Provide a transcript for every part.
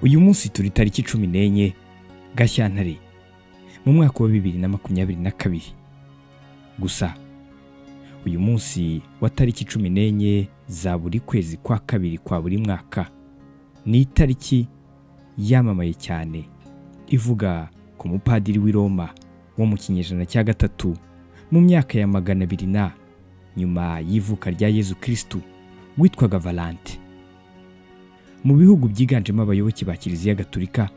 Uyu munsi turi tariki 14 Gashyantare mu mwaka wa 2022. Gusa uyu munsi wa tariki 14 za buri kwezi kwa kabiri kwa buri mwaka ni itariki yamamaye cyane ivuga ku mupadiri w'i Roma wo mu kinyejana cya gatatu, mu myaka ya 200 na nyuma y'ivuka rya Yezu Kristu, witwaga Valante. Mu bihugu byiganjemo abayoboke ba Kiliziya Gatolika,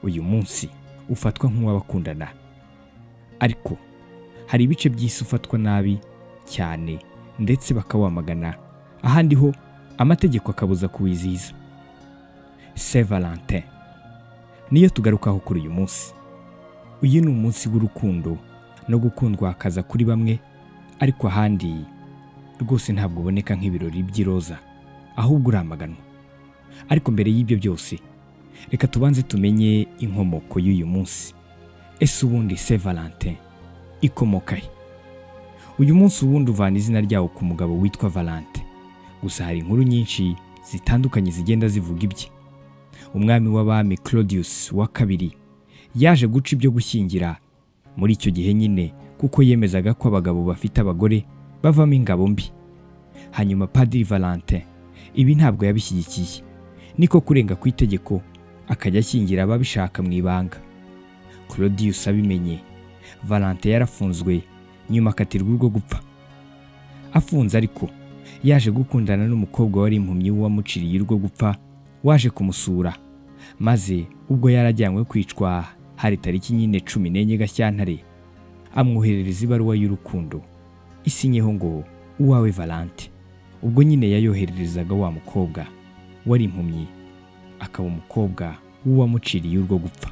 uyu munsi ufatwa nk'uw'abakundana, ariko hari ibice by'isi ufatwa nabi cyane ndetse bakawamagana, ahandi ho amategeko akabuza kuwizihiza. Saint Valentin niyo tugarukaho kuri uyu munsi. Uyu ni umunsi w'urukundo no gukundwa hakaza kuri bamwe, ariko ahandi rwose ntabwo uboneka nk'ibirori by'iroza, ahubwo uramaganwa. Ariko mbere y'ibyo byose, reka tubanze tumenye inkomoko y'uyu munsi. Ese ubundi Saint Valentin ikomoka he? Uyu munsi ubundi uvana izina ryawo ku mugabo witwa Valante. Gusa hari inkuru nyinshi zitandukanye zigenda zivuga ibye. Umwami w'abami Claudius wa kabiri yaje guca ibyo gushyingira muri icyo gihe nyine, kuko yemezaga ko abagabo bafite abagore bavamo ingabo mbi. Hanyuma Padiri Valentin ibi ntabwo yabishyigikiye, niko kurenga ku itegeko akajya ashyingira ababishaka mu ibanga. Claudius abimenye, Valentin yarafunzwe, nyuma akatirwa urwo gupfa. Afunze ariko yaje gukundana n'umukobwa wari impumyi w'uwamuciriye urwo gupfa, waje kumusura, maze ubwo yarajyanywe kwicwa, hari tariki nyine 14 Gashyantare, amwoherereza ibaruwa y'urukundo isinyeho ngo "Uwawe Valante". Ubwo nyine yayohererezaga wa mukobwa wari impumyi, akaba umukobwa w'uwamuciriye urwo gupfa.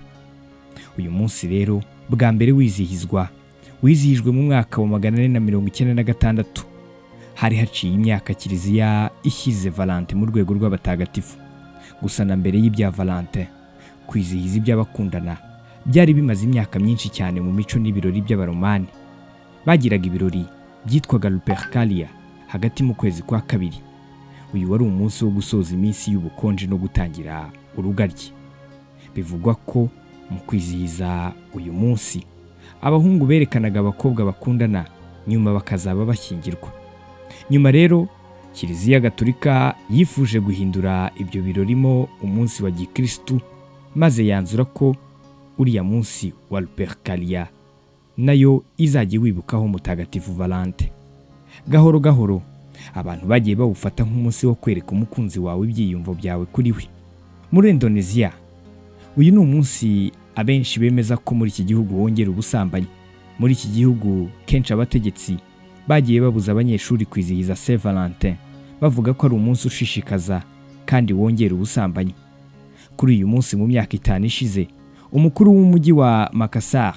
Uyu munsi rero bwa mbere wizihizwa, wizihijwe mu mwaka wa 496. Hari haciye imyaka Kiliziya ishyize Valante mu rwego rw'abatagatifu. Gusa na mbere y'ibya Valante, kwizihiza iby'abakundana byari bimaze imyaka myinshi cyane mu mico n'ibirori by'Abaromani. Bagiraga ibirori byitwaga Lupercalia hagati mu kwezi kwa kabiri. Uyu wari umunsi wo gusoza iminsi y'ubukonje no gutangira urugaryi. Bivugwa ko mu kwizihiza uyu munsi, abahungu berekanaga abakobwa bakundana, nyuma bakazaba bashyingirwa. Nyuma rero Kiliziya Gatolika yifuje guhindura ibyo birorimo umunsi wa gikirisitu, maze yanzura ko uriya munsi wa Lupercalia nayo izajya iwibukaho Mutagatifu Valante. Gahoro gahoro abantu bagiye bawufata nk'umunsi wo kwereka umukunzi wawe ibyiyumvo byawe kuri we. Muri Indonesia, uyu ni umunsi abenshi bemeza ko muri iki gihugu wongera ubusambanyi. Muri iki gihugu kenshi abategetsi bagiye babuza abanyeshuri kwizihiza Saint Valentin, bavuga ko ari umunsi ushishikaza kandi wongera ubusambanyi. Kuri uyu munsi mu myaka 5 ishize, umukuru w'umujyi wa Makassar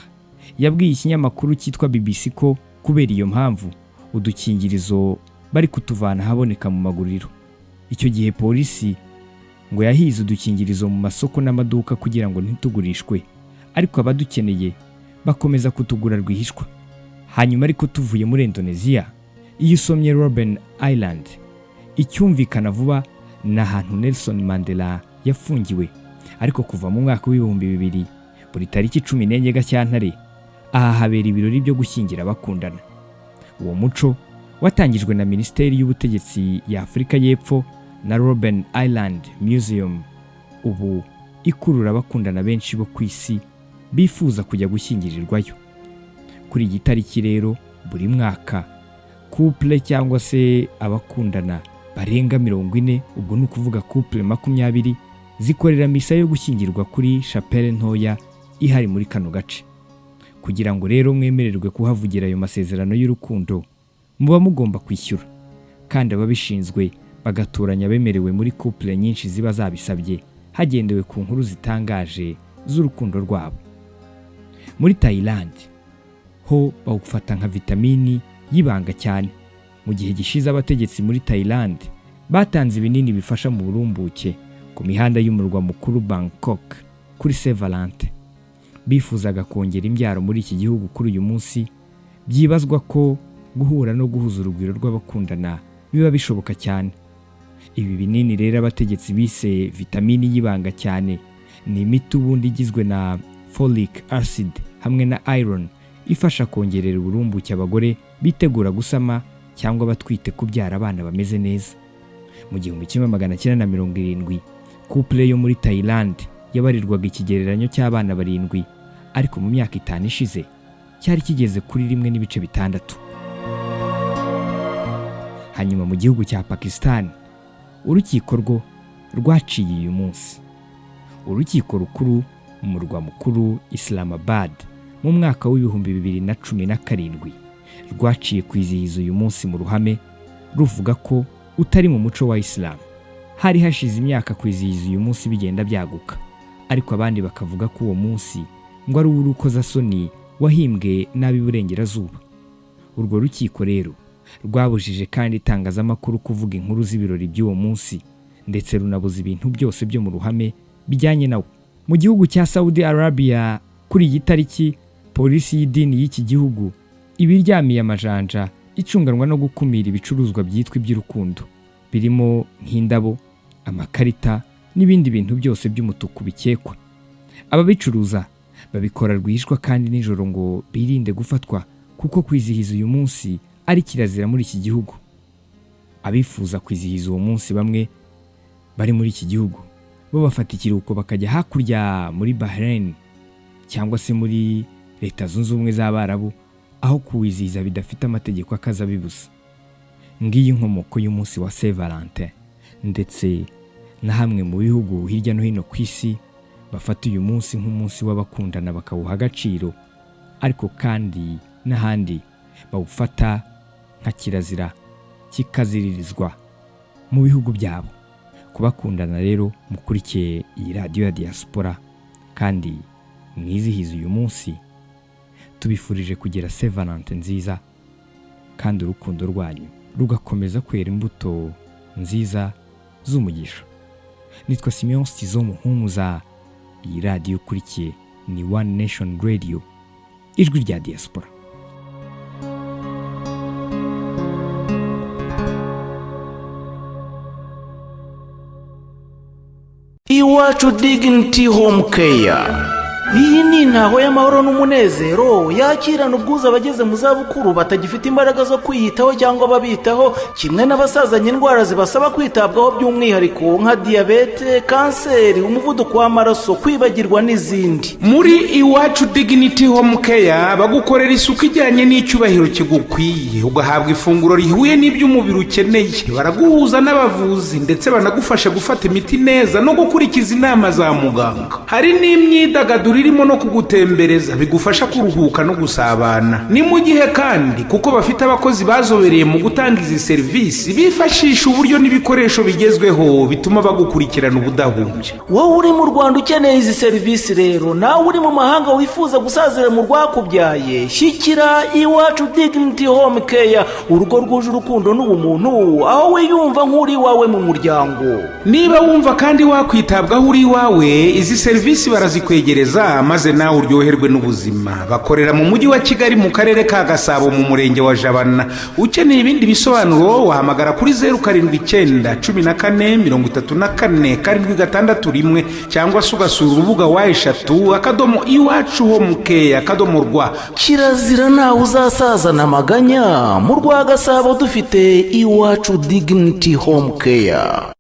yabwiye ikinyamakuru cyitwa BBC ko kubera iyo mpamvu udukingirizo bari kutuvana ahaboneka mu maguriro. Icyo gihe polisi ngo yahize udukingirizo mu masoko n'amaduka kugira ngo ntitugurishwe, ariko abadukeneye bakomeza kutugura rwihishwa. Hanyuma ariko tuvuye muri Indonesia, iyo usomye Robben Island, icyumvikana vuba ni ahantu Nelson Mandela yafungiwe. Ariko kuva mu mwaka w'2000, buri tariki 14 Gashyantare aha habera ibirori byo gushyingira abakundana. Uwo muco watangijwe na Minisiteri y'Ubutegetsi ya Afurika y'Epfo na Robben Island Museum, ubu ikurura abakundana benshi bo ku isi bifuza kujya gushyingirirwayo. Kuri iyi tariki rero buri mwaka, couple cyangwa se abakundana barenga 40, ubwo ni ukuvuga couple 20, zikorera misa yo gushyingirwa kuri chapelle ntoya ihari muri kano gace. Kugira ngo rero mwemererwe kuhavugira ayo masezerano y'urukundo, muba mugomba kwishyura, kandi ababishinzwe bagatoranya abemerewe muri couple nyinshi ziba zabisabye, hagendewe ku nkuru zitangaje z'urukundo rwabo. Muri Thailand ho bawufata nka vitamini y'ibanga cyane. Mu gihe gishize, abategetsi muri Thailand batanze ibinini bifasha mu burumbuke ku mihanda y'umurwa mukuru Bangkok kuri Saint Valentin. Bifuzaga kongera imbyaro muri iki gihugu. Kuri uyu munsi byibazwa ko guhura no guhuza urugwiro rw'abakundana biba bishoboka cyane. Ibi binini rero abategetsi bise vitamini y'ibanga cyane, ni imiti ubundi igizwe na folic acid hamwe na iron, ifasha kongerera uburumbuke abagore bitegura gusama cyangwa abatwite kubyara abana bameze neza. Mu 1970, couple yo muri Thailand yabarirwaga ikigereranyo cy'abana barindwi, ariko mu myaka 5 ishize cyari kigeze kuri 1.6. Hanyuma mu gihugu cya Pakistan, urukiko rwo rwaciye uyu munsi. Urukiko rukuru mu murwa mukuru Islamabad mu mwaka wa 2017 rwaciye kwizihiza uyu munsi mu ruhame, ruvuga ko utari mu muco wa Islam. Hari hashize imyaka kwizihiza uyu munsi bigenda byaguka, ariko abandi bakavuga ko uwo munsi ngo ari uw'urukozasoni wahimbwe n'ab'iburengerazuba. Urwo rukiko rero rwabujije kandi itangazamakuru kuvuga inkuru z'ibirori by'uwo munsi, ndetse runabuza ibintu byose byo mu ruhame bijyanye nawo. Mu gihugu cya Saudi Arabia, kuri iyi tariki, polisi y'idini y'iki gihugu iba iryamiye amajanja, icunganwa no gukumira ibicuruzwa byitwa iby'urukundo, birimo nk'indabo, amakarita n'ibindi bintu byose by'umutuku bikekwa. Ababicuruza babikora rwihishwa kandi nijoro ngo birinde gufatwa, kuko kwizihiza uyu munsi ari kirazira muri iki gihugu. Abifuza kwizihiza uwo munsi bamwe bari muri iki gihugu bo bafata ikiruhuko bakajya hakurya muri Bahrain cyangwa se muri Leta Zunze Ubumwe z'Abarabu, aho kuwizihiza bidafite amategeko akaza bibuza. Ngiyi inkomoko y'umunsi wa Saint Valentin, ndetse na hamwe mu bihugu hirya no hino ku isi bafata uyu munsi nk'umunsi w'abakundana bakawuha agaciro, ariko kandi n'ahandi bawufata nka kirazira kikaziririzwa mu bihugu byabo. Kubakundana rero, mukurikiye iyi radiyo ya Diaspora kandi mwizihize uyu munsi, tubifurije kugira Saint Valentin nziza kandi urukundo rwanyu rugakomeza kwera imbuto nziza z'umugisha. Nitwa Simeon Stizo Muhumuza. Iyi radiyo ukurikiye ni One Nation Radio, ijwi rya Diaspora. Iwacu Dignity Home Care, iyi ni intaho y'amahoro n'umunezero yakirana ubwuzu abageze mu zabukuru batagifite imbaraga zo kwiyitaho cyangwa babitaho, kimwe n'abasazanye indwara zibasaba kwitabwaho by'umwihariko nka diyabete, kanseri, umuvuduko w'amaraso, kwibagirwa n'izindi. Muri Iwacu Dignity Home Care bagukorera isuku ijyanye n'icyubahiro kigukwiye, ugahabwa ifunguro rihuye n'iby'umubiri ukeneye. Baraguhuza n'abavuzi ndetse banagufasha gufata imiti neza no gukurikiza inama za muganga. Hari n'imyidagaduro irimo no kugutembereza bigufasha kuruhuka no gusabana. Ni mu gihe kandi kuko bafite abakozi bazobereye mu gutanga izi serivisi, bifashisha uburyo n'ibikoresho bigezweho bituma bagukurikirana ubudahumbya. Wowe uri mu Rwanda ukeneye izi serivisi rero, nawe uri mu mahanga wifuza gusazira mu rwakubyaye, shyikira Iwacu Dignity Home Care, urugo rwuje urukundo n'ubumuntu, aho wiyumva nk'uri iwawe mu muryango. Niba wumva kandi wakwitabwaho uri iwawe, izi serivisi barazikwegereza maze nawe uryoherwe n'ubuzima. Bakorera mu mujyi wa Kigali, mu karere ka Gasabo, mu murenge wa Jabana. Ukeneye ibindi bisobanuro wahamagara kuri 0791434761, cyangwa se ugasura urubuga www.iwacuhomecare.rw. Kirazira ntawe uzasazana amaganya. Mu rwa Gasabo dufite Iwacu Dignity Home Care.